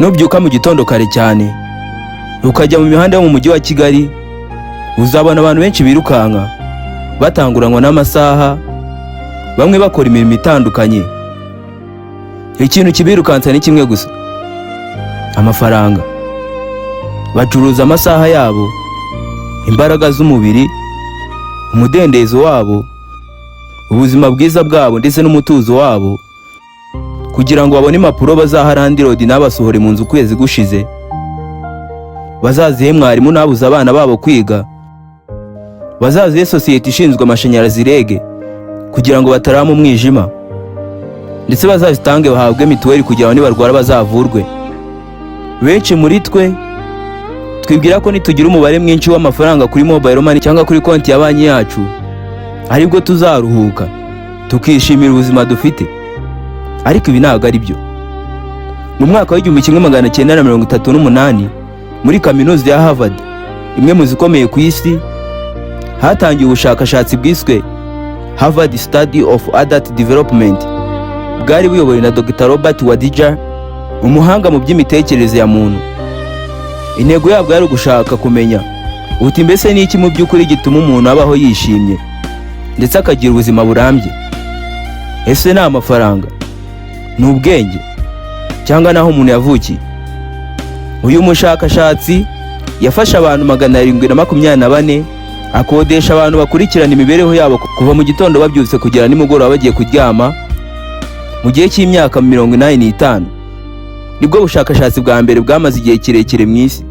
Nubyuka mu gitondo kare cyane ukajya mu mihanda yo mu mujyi wa Kigali, uzabona abantu benshi birukanka batanguranwa n'amasaha, bamwe bakora imirimo itandukanye. Ikintu kibirukansa ni kimwe gusa: amafaranga. Bacuruza amasaha yabo, imbaraga z'umubiri, umudendezo wabo, ubuzima bwiza bwabo ndetse n'umutuzo wabo, kugira ngo babone impapuro bazaha landlord n'abasohore mu nzu ukwezi gushize, bazazihe mwarimu nabuze abana babo kwiga, bazazihe sosiyete ishinzwe amashanyarazi REG kugira ngo batarama umwijima, ndetse bazazitange bahabwe mituweli kugira ngo nibarwara bazavurwe. Benshi muri twe twibwira ko nitugira umubare mwinshi w'amafaranga kuri mobile money cyangwa kuri konti ya banki yacu, aribwo tuzaruhuka tukishimira ubuzima dufite, ariko ibi ntabwo ari byo. Mu mwaka wa 1938, muri Kaminuza ya Harvard, imwe mu zikomeye ku isi, hatangiwe ubushakashatsi bwiswe Harvard Study of Adult Development, bwari buyobowe na Dr Robert Wadija, umuhanga mu by'imitekerereze ya muntu. Intego yabwo yari ugushaka kumenya uti: mbese ni iki mu by'ukuri gituma umuntu abaho yishimye ndetse akagira ubuzima burambye? Ese ni amafaranga, ni ubwenge, cyangwa n'aho umuntu yavukiye? Uyu mushakashatsi yafashe abantu 724, akodesha abantu bakurikirana imibereho yabo kuva mu gitondo babyutse kugera nimugoroba bagiye kuryama, mu gihe cy'imyaka 85. Nibwo bushakashatsi bwa mbere bwamaze igihe kirekire mu isi.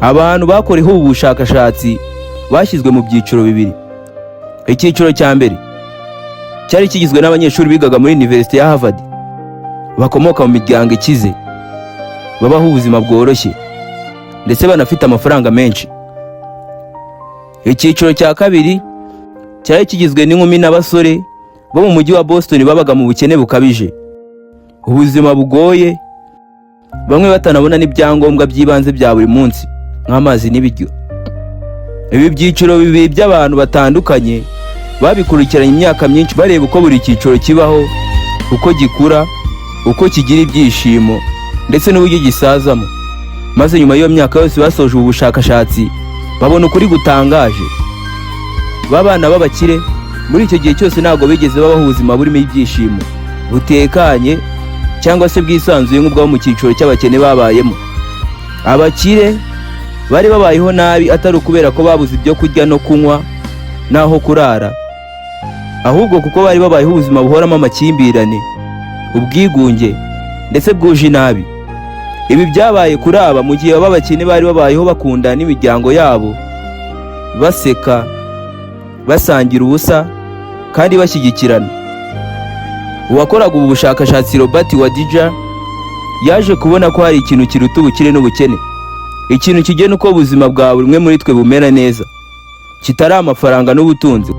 Abantu bakoreho ubu bushakashatsi bashyizwe mu byiciro bibiri. Icyiciro cya mbere cyari kigizwe n'abanyeshuri bigaga muri Université ya Harvard, bakomoka mu miryango ikize, babaho ubuzima bworoshye ndetse banafite amafaranga menshi. Icyiciro cya kabiri cyari kigizwe n'inkumi n'abasore bo mu mujyi wa Boston, babaga mu bukene bukabije, ubuzima bugoye, bamwe batanabona n'ibyangombwa by'ibanze bya buri munsi nk'amazi n'ibiryo. Ibi byiciro bibiri by'abantu batandukanye babikurikiranye imyaka myinshi, bareba uko buri cyiciro kibaho, uko gikura, uko kigira ibyishimo ndetse n'uburyo gisazamo. Maze nyuma y'iyo myaka yose basoje ubu bushakashatsi, babona ukuri gutangaje: b'abana b'abakire muri icyo gihe cyose ntabwo bigeze babaho ubuzima burimo ibyishimo, butekanye cyangwa se bwisanzuye nk'ubwabo mu cyiciro cy'abakene babayemo. Abakire bari babayeho nabi, atari ukubera ko babuze ibyo kurya no kunywa n'aho kurara, ahubwo kuko bari babayeho ubuzima buhoramo amakimbirane, ubwigunge ndetse bwuje inabi. Ibi byabaye kuri aba, mu gihe b'abakene bari babayeho bakundana n'imiryango yabo, baseka, basangira ubusa kandi bashyigikirana. Uwakoraga ubu bushakashatsi, Robert Wadija, yaje kubona ko hari ikintu kiruta ubukire n'ubukene, ikintu kigena uko ubuzima bwa buri umwe muri twe bumera neza, kitari amafaranga n'ubutunzi.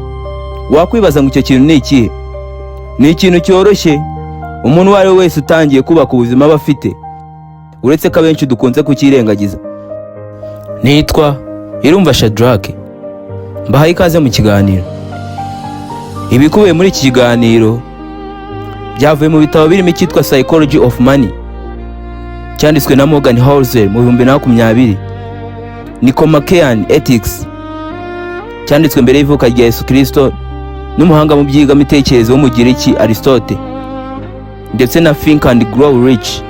Wakwibaza ngo icyo kintu ni ikihe? Ni ikintu cyoroshye umuntu uwo ari we wese utangiye kubaka ubuzima aba afite, uretse ko abenshi dukunze kucyirengagiza. Nitwa Irumva Shadrake, mbahaye ikaze mu kiganiro. Ibikubiye muri iki kiganiro byavuye mu bitabo birimo icyitwa Psychology of Money cyanditswe na Morgan Housel mu 2020, Nicomachean Ethics cyanditswe mbere y'ivuka rya Yesu Kristo n'umuhanga mu by'iyigamitekerezo w'Umugiriki Aristote, ndetse na Think and Grow Rich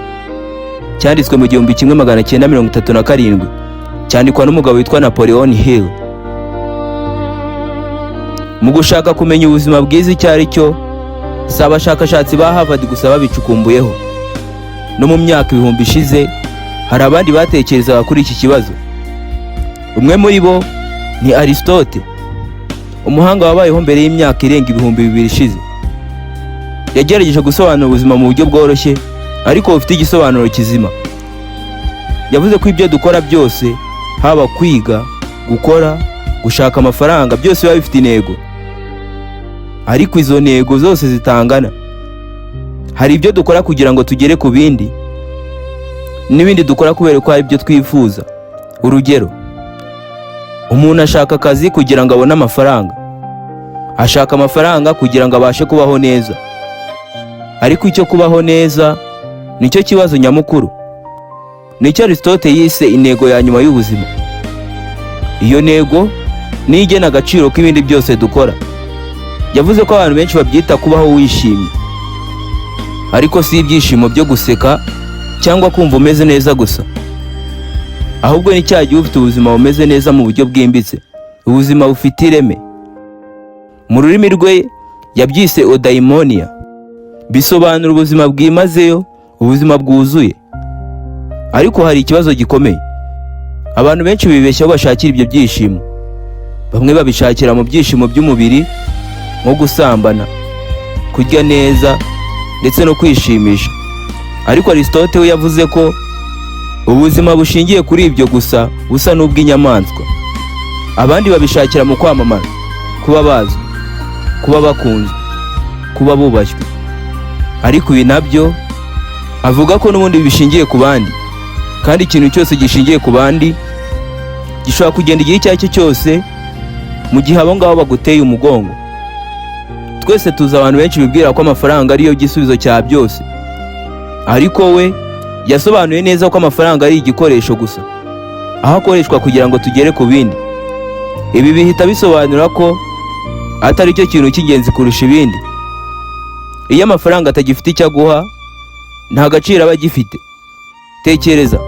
cyanditswe mu 1937, cyandikwa n'umugabo witwa Napoleon Hill. Mu gushaka kumenya ubuzima bwiza icyo ari cyo, si abashakashatsi ba Harvard gusa babicukumbuyeho. No mu myaka ibihumbi ishize hari abandi batekerezaga kuri iki kibazo. Umwe muri bo ni Aristote, umuhanga wabayeho mbere y'imyaka irenga 2000 ishize. Yagerageje gusobanura ubuzima mu buryo bworoshye ariko bufite igisobanuro kizima. Yavuze ko ibyo dukora byose, haba kwiga, gukora, gushaka amafaranga, byose biba bifite intego, ariko izo ntego zose zitangana. Hari ibyo dukora kugira ngo tugere ku bindi, n'ibindi dukora kubera ko hari ibyo twifuza. Urugero, umuntu ashaka akazi kugira ngo abone amafaranga, ashaka amafaranga kugira ngo abashe kubaho neza, ariko icyo kubaho neza nicyo kibazo nyamukuru. Nicyo Aristote yise intego ya nyuma y'ubuzima. Iyo ntego niyo igena agaciro k'ibindi byose dukora. Yavuze ko abantu benshi babyita kubaho wishimye, ariko si ibyishimo byo guseka cyangwa kumva umeze neza gusa, ahubwo ni cya gihe ufite ubuzima bumeze neza mu buryo bwimbitse, ubuzima bufite ireme. Mu rurimi rwe yabyise eudaimonia, bisobanura ubuzima bwimazeyo, ubuzima bwuzuye. Ariko hari ikibazo gikomeye: abantu benshi bibeshya aho bashakira ibyo byishimo. Bamwe babishakira mu byishimo by'umubiri, nko gusambana, kurya neza ndetse no kwishimisha. Ariko Aristote we yavuze ko ubuzima bushingiye kuri ibyo gusa busa n'ubw'inyamaswa. Abandi babishakira mu kwamamara, kuba bazwi, kuba bakunzwe, kuba bubashywe. Ariko ibi nabyo avuga ko n'ubundi bishingiye ku bandi, kandi ikintu cyose gishingiye ku bandi gishobora kugenda igihe icyo ari cyo cyose mu gihe abo ngabo baguteye umugongo. Twese tuzi abantu benshi bibwira ko amafaranga ariyo gisubizo cya byose, ariko we yasobanuye neza ko amafaranga ari igikoresho gusa, aho akoreshwa kugira ngo tugere ku bindi. Ibi bihita bisobanura ko atari cyo kintu cy'ingenzi kurusha ibindi. Iyo amafaranga atagifite icyo aguha, nta gaciro aba agifite. Tekereza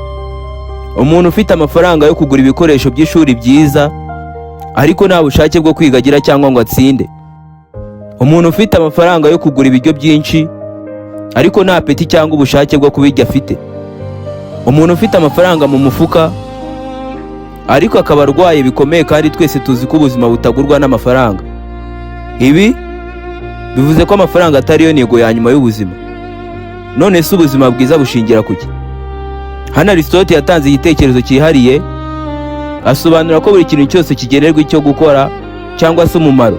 umuntu ufite amafaranga yo kugura ibikoresho by'ishuri byiza, ariko nta bushake bwo kwiga agira cyangwa ngo atsinde. Umuntu ufite amafaranga yo kugura ibiryo byinshi, ariko nta appétit cyangwa ubushake bwo kubirya afite. Umuntu ufite amafaranga mu mufuka, ariko akaba arwaye bikomeye, kandi twese tuzi ko ubuzima butagurwa n'amafaranga. Ibi bivuze ko amafaranga atari yo ntego ya nyuma y'ubuzima. None se ubuzima bwiza bushingira ku ki? Hano Aristote yatanze igitekerezo cyihariye, asobanura ko buri kintu cyose kigenerwa icyo gukora cyangwa se umumaro.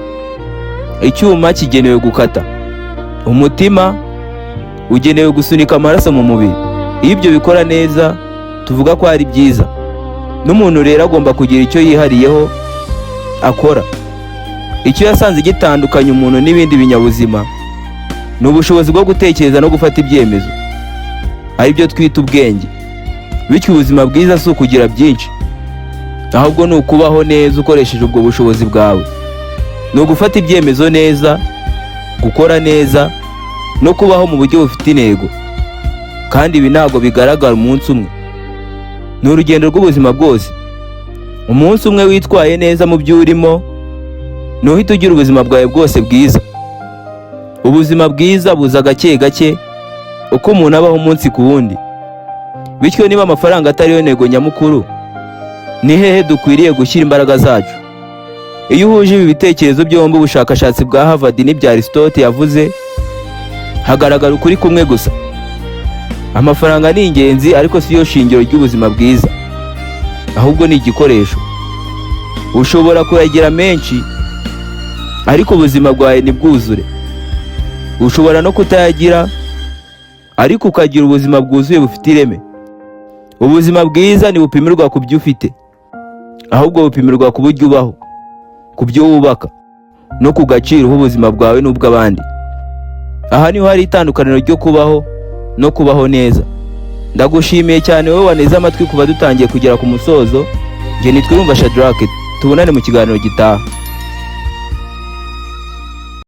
Icyuma kigenewe gukata, umutima ugenewe gusunika amaraso mu mubiri. Iyo ibyo bikora neza, tuvuga ko ari byiza. N'umuntu rero agomba kugira icyo yihariyeho akora. Icyo yasanze gitandukanya umuntu n'ibindi binyabuzima ni ubushobozi bwo gutekereza no gufata ibyemezo, aribyo twita ubwenge. Bityo ubuzima bwiza si ukugira byinshi, ahubwo ni ukubaho neza ukoresheje ubwo bushobozi bwawe. Ni ugufata ibyemezo neza, gukora neza no kubaho mu buryo bufite intego. Kandi ibi ntabwo bigaragara umunsi umwe, ni urugendo rw'ubuzima bwose. Umunsi umwe witwaye neza mu byo urimo, ntuhita ugira ubuzima bwawe bwose bwiza. Ubuzima bwiza buza gake gake, uko umuntu abaho umunsi ku wundi. Bityo niba amafaranga atari yo ntego nyamukuru, ni hehe dukwiriye gushyira imbaraga zacu? Iyo uhuje ibi bitekerezo byombi, ubushakashatsi bwa Harvard n'ibya Aristote yavuze, hagaragara ukuri kumwe gusa: amafaranga ni ingenzi, ariko si yo shingiro ry'ubuzima bwiza, ahubwo ni igikoresho. Ushobora kuyagira menshi, ariko ubuzima bwawe ntibwuzure. Ushobora no kutayagira, ariko ukagira ubuzima bwuzuye bufite ireme. Ubuzima bwiza ntibupimirwa ku byo ufite, ahubwo bupimirwa ku buryo ubaho, ku byo wubaka no ku gaciro uha ubuzima bwawe n'ubw'abandi. Aha niho hari itandukaniro ryo kubaho no kubaho neza. Ndagushimiye cyane wowe wanteze amatwi kuva dutangiye kugera ku musozo. Njye nitwa Irumva Shadrack. Tubonane mu kiganiro gitaha.